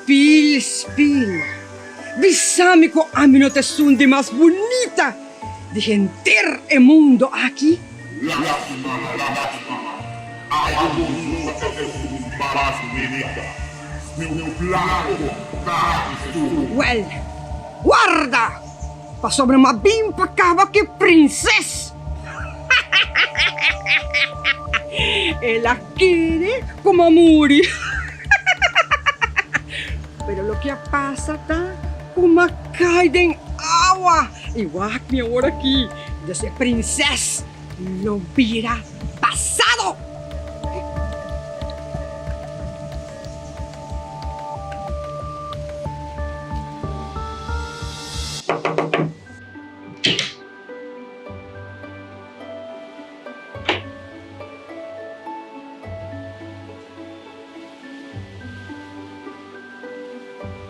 Spil, spil, bisa mi ku ami no ta esun di mas bunita di henter e mundo aki? Lástima, lástima, abo no ta esun mas bunita, mi blanco ta esun. Wèl, warda, pasobra mi a bin pa kaba ku e prinses. El a kere ku mi a muri. Pero loke a pasa ta ku mi a kai den awa i wak mi awor aki. Dus e prinses lo bira pasado.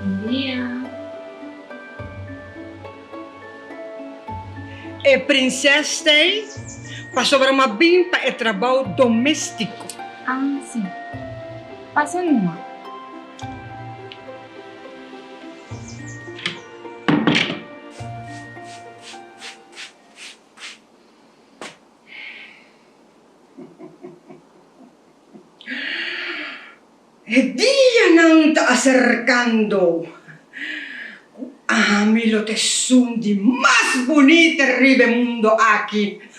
Bon dia. E prinses t'ei pasobra m'a bin pa e trabou doméstiko. Ah, si. Pasa numa. E dianan ta aserkando ku ami lo ta esun di mas bunita riba e mundo aki.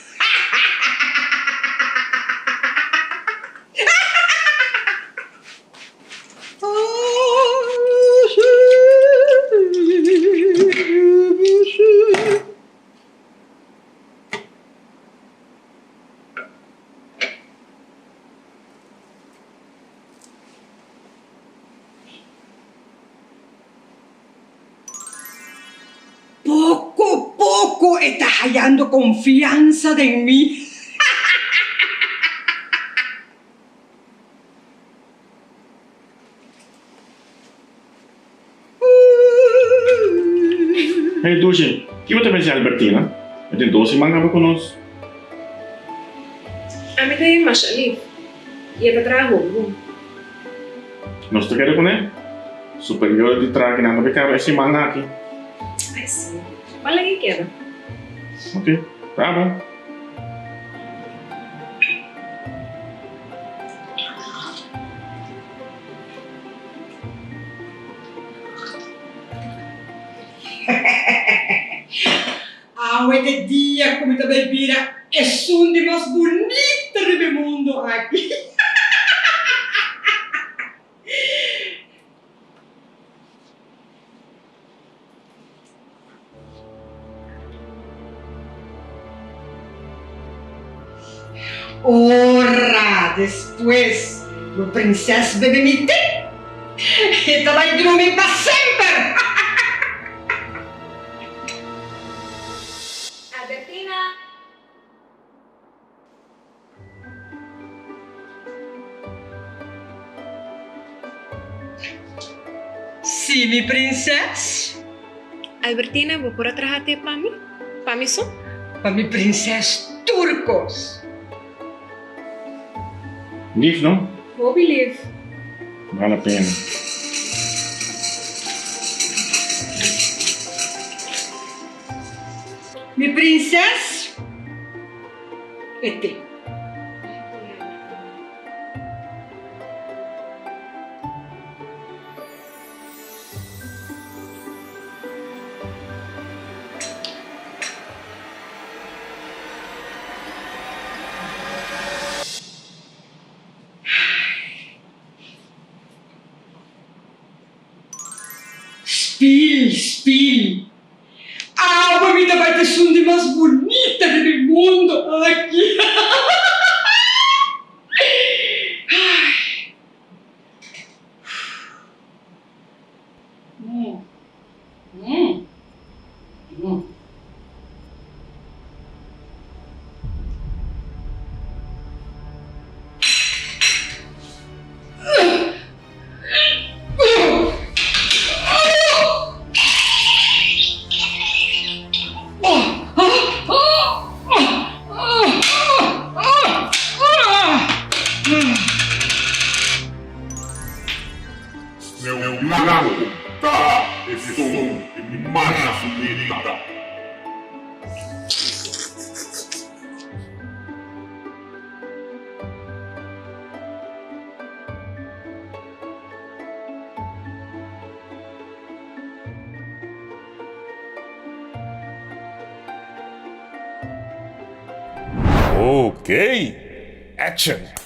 Poko poko e ta hayando konfiansa den mi. Hey Dushi, kiko ta pensa Albertina? E tin dos siman kaba ku nos. Ami ta yin masha lif i e ta traha hopi bon. Nos ta keda kuné? Superior di traha kinan ta bay kaba e siman aki. Ay si, bal aki keda. Ok, ta bon. Awe ta e dia ku mi ta bai bira esun di mas bunita riba e mundu aki. Ora despues lo prinses bebe mi te, e ta bai drumi pa semper. Albertina! Sí, mi prinses. Albertina, bo por a traha te pa mi? Pa mi so? Pa mi prinses tur kos. Lief, no? Hopi lief. Bal la pena. Mi prinses. E te. Spil, spil. Awe mi ta bai ta esun di mas bunita riba e mundo aki. Ok! Action!